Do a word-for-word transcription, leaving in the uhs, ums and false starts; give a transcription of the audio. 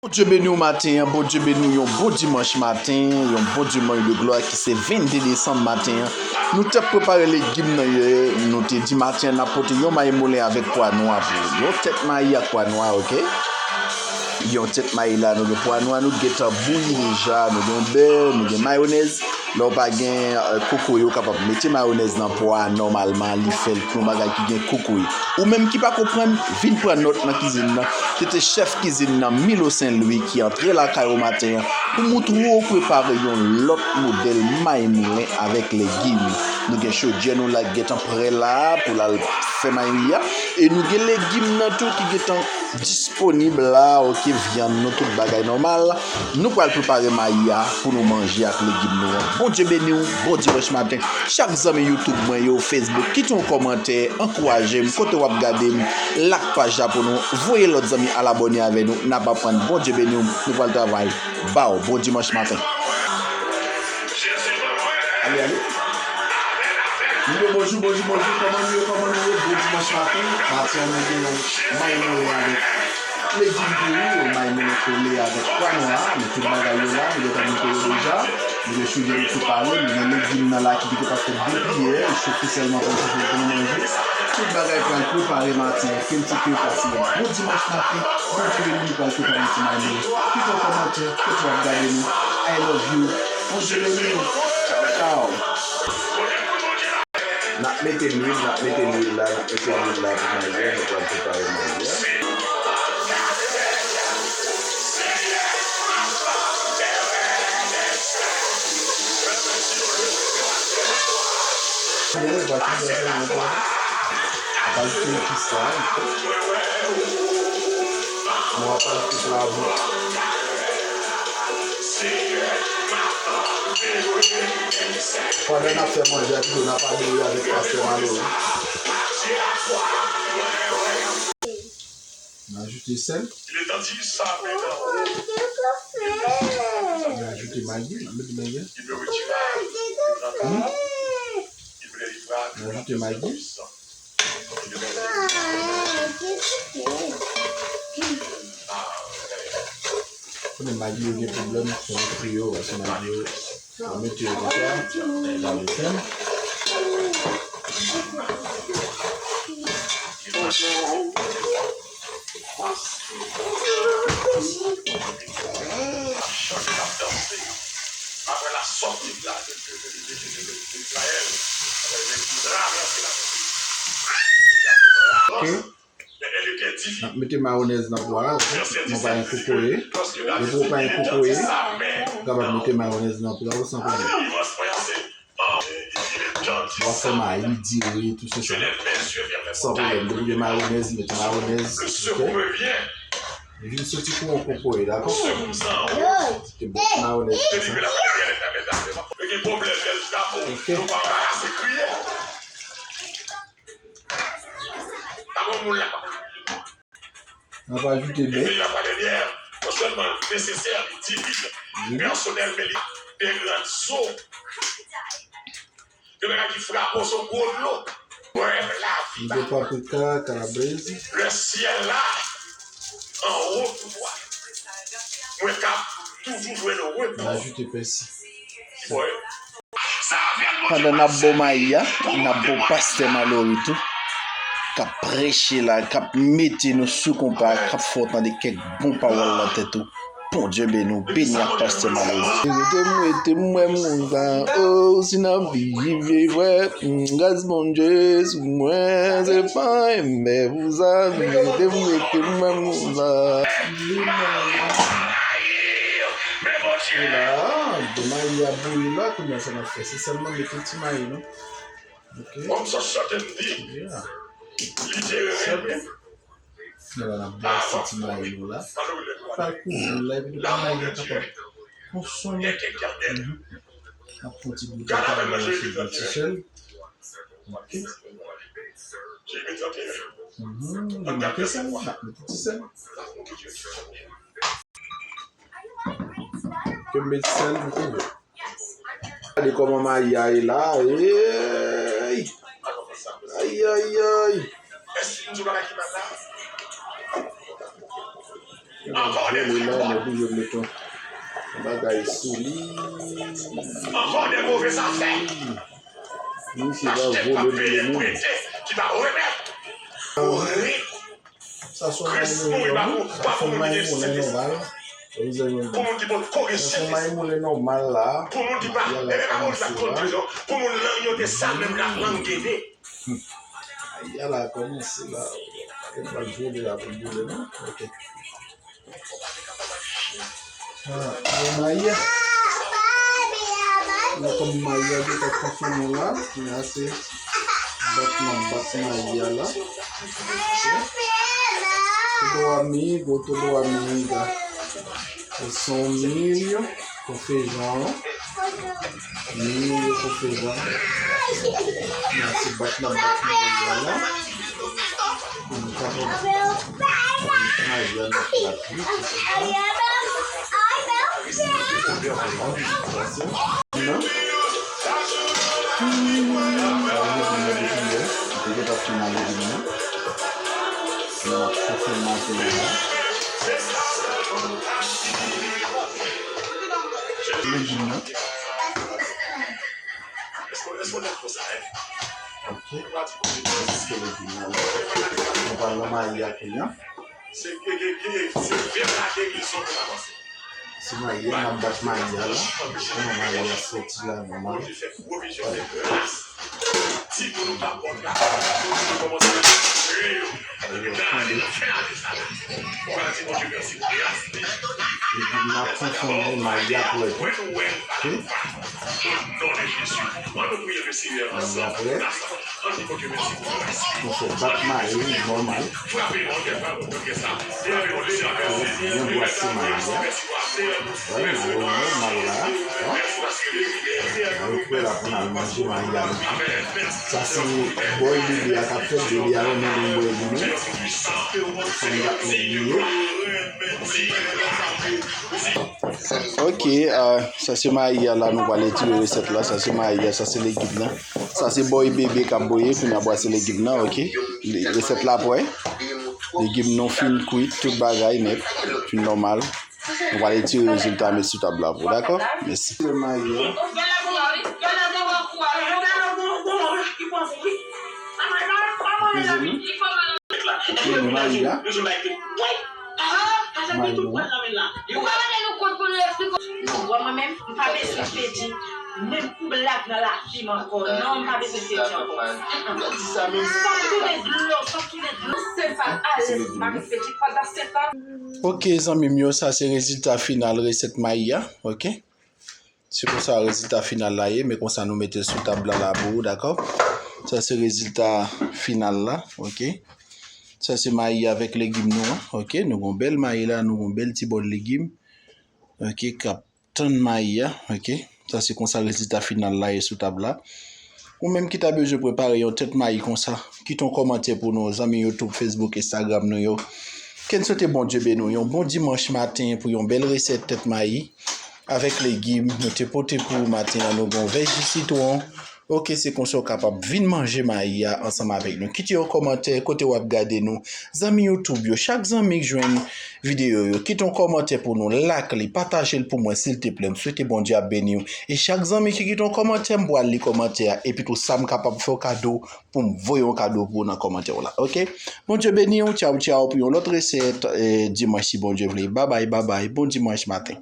Bondye beni w maten an, Bondye beni w yon bon dimanch maten, yon bon dimanch de glwa ki se vennde desanm maten an. Nou t ap prepare legim nan yè, nou te di maten an n ap pote yon mayi moulen avèk pwa nwa pou ou. Yon tèt mayi ak pwa nwa, oke? Yon tèt mayi la, nou gen pwa nwa, nou gentan bouyi deja, nou gen bè, nou gen mayonèz. Lè w pa gen, eh, kokoye, ou kapab mete mayonèz nan pwa a, nòmalman, li fè l pou yon bagay ki gen kokoye. Ou menm ki pa konprann, vin pran nòt nan kizin nan. Tete chèf kizin nan, Milo Sen Lwi, ki antre lakay ou maten an, pou montre w prepare yon lòt modèl mayi moulen avèk legim. Nou gen chodyè nou la ki gentan prè la pou l al fè mayi a. E nou gen legim nan tou ki gentan disponib la, oke, vyann nou, tout bagay nòmal. Nou pral prepare mayi a pou nou manje ak legim nou an. Bondye beni w, bon dimanch maten. Chak zanmi YouTube mwen yo, Facebook, kite yon kòmantè, ankouraje m, kote w ap gade m, like paj la pou nou, voye lòt zanmi al abòne avè nou, n ap aprann. Bondye beni w, nou pral travay. Ba w, bon dimanch maten. Ale, ale. Milo, bonjou, bonjou, bonjou. Kòman nou ye, kòman nou ye? Bon dimanch maten. Maten an, nou gen yon mayi moulen avèk legim pouri, yon mayi moulen kole avèk pwa nwa. Men tout bagay yo la, nou gentan monte yo deja. Nou gen chodyè nou prepare, nou gen legim nan la ki te pase de kiyè, li chofe sèlman pou nou, pou nou manje. Tout bagay pral prepare maten an, kenbe ti kè pase. Bon dimanch maten, Bondye beni nou, pral prepare yon ti mayi moulen. Kite yon kòmantè, kote w ap gade nou. I love you. Bondye beni nou. Tchaw, tchaw. N ap mete lwil, n ap mete lwil la, n ap mete lwil la pou mayi a, nou pral prepare mayi a. Bon, e pa tout sa, sa, sa, sa. Apal tout sa, nou apal tout la, bon. Pandan n ap fè manje a, pito n ap adore avèk pastè Malory. N ajoute sèl. N ajoute magi. N ap mete magi. Hmm? N ajoute magi. Konnen magi yo gen pwoblèm, fò nou fri yo, paske magi yo, fò mete yo konsa, nan lefen. Apre la sòti la de, de, de, de, de, de, de Izrayèl, apre l travèse la. Ok. N ap mete mayonèz nan pwa a, ok? Mwen pa gen kokoye. Depi w pa gen kokoye, ou kapab mete mayonèz nan pwa ou san pwoblèm. W ap fè mayi, diri, tout se sa. San pwoblèm. Depi w gen mayonèz, mete mayonèz, ok? Li vin soti kou yon kokoye, dakò? Te bwè ti mayonèz konsa. Ok. N ap ajoute bè. Diri. Yon de paprika, kalabrèz. N ap ajoute pèsi. Pandan n ap bo mayi a, n ap bo pastè Malory tou, k ap preche la, k ap mete nou sou konpa, k ap fè w tande kèk bon pawòl nan tèt ou. Bondye beni w, beni ak pastè Malory. Rete m, rete m, wè m konsa, o, si n ap viv vye vrè, gras Bondye sou mwen, se pa enben pou sa, rete m, rete m, wè m konsa. E la, bon, mayi a bouyi la, kounye a sa n ap fè, se sèlman mete ti mayi nou. Ok. Yeah. Sèlman. Kounye a la, n ap brase ti mayi nou la. Pa kouvri l la, epi tout mayi a kapab konsome. Mhm. N ap fè yon ti bout de kalabrèz, yon ti sèl. Ok. Mhm, li manke sèl, n ap mete ti sèl. Kenbe sèl pou kouvri. Gade kòman mayi a ye la. Ey! Ay, ay, ay! Gade. Vole la, nou oblije met yon bagay sou li. Misye va vole boule nou menm. Sa se yon mayi moulen nòmal. Sa se yon mayi moulen nòmal. Sa se yon mayi moulen nòmal la. Mayi a la kòmanse la. Mayi a la kòmanse la. Li pral vole la pou l boule nou. Ok. Ah, men mayi a. Nan kòm mayi a gentan konfime la, men a se bat nan bat mayi a la. Todo amigo, todo amiga. São milho com feijão. Milho com feijão. Nan se bat nan bat mayi a la. Pou nou kapab mayi a nan plat li, se sa. Non? Sa se legim nan depi yè. Li gentan fin nan legim nan. N ap chofe maten an la. Legim nan. Ok. Mwen pral nan mayi a kounye a. Se mayi a, n ap bat mayi a la. Kòman mayi a soti la, nòmal. Epi n ap konfime mayi a prè tou. Ok? Mayi a prè. Nou fè bat mayi nòmal. Byen bwase mayi a. Wi, mayi nòmal la. Bon. Mayi prè la pou n al manje mayi a nou tou. Sa se bòy bebe a k ap fèt, bebe a renmen li bòy li menm. Fanm gate nèg li ye. Ok, ah, sa se mayi a la, nou pral etire resèt la. Sa se mayi a, sa se legim nan. Sa se bòy bebe k ap boye, kounye a bwase legim nan, ok. Li- Resèt la prè. Legim nou fin kwit, tout bagay nèt, fin nòmal. Nou pral etire rezilta, met sou tab la pou, dakò? Mèsi. Mayi a. Peze nou. Ok, nou mayi a. Mayi nou. Ou pa mande nou kont pou nou eksplike. Non, bon, mwen menm, m pa bezwen pedi menm pou blag nan lafim ankò. Non, m pa bezwen pedi ankò. Fòk tounen dlo, fòk tounen dlo. Sèl pa alèz, m pa vin pedi pandan sèt an. Ok, zanmi m yo, sa se rezilta final resèt mayi a. Ok. Se konsa rezilta final la ye, men konsa nou mete l sou tab la la pou ou, dakò? Sa se rezilta final la, ok? Sa se mayi avèk legim nou an, ok? Nou gon bèl mayi la, nou gon bèl ti bòl legim, ok? K ap tann mayi a, ok? Sa se konsa rezilta final la ye sou tab la. Ou menm ki ta bezwen prepare yon tèt mayi konsa, kite yon kòmantè pou nou, zanmi YouTube, Facebook, Instagram nou yo. Ke n swete Bondye beni w. Yon bon dimanch maten pou yon bèl resèt tèt mayi avèk legim. Nou te pote pou ou maten an, nou gon vè ji sitwon. Ok, se konsa w kapab vin manje mayi a ansanm avèk nou. Kite yon kòmantè kote w ap gade nou. Zanmi YouTube yo, chak zanmi k jwenn videyo yo, kite yon kòmantè pou nou, like li, pataje l pou mwen, silteplè. M swete Bondye ap beni w. E chak zanmi ki kite yon kòmantè, m pral li kòmantè a. Epi tou, sa m kapab fè w kado pou m voye yon kado pou w nan kòmantè w la, ok? Bondye beni w, tchaw, tchaw, pou yon lòt resèt, eh, dimanch, si Bondye vle. Babay, babay, bon dimanch maten.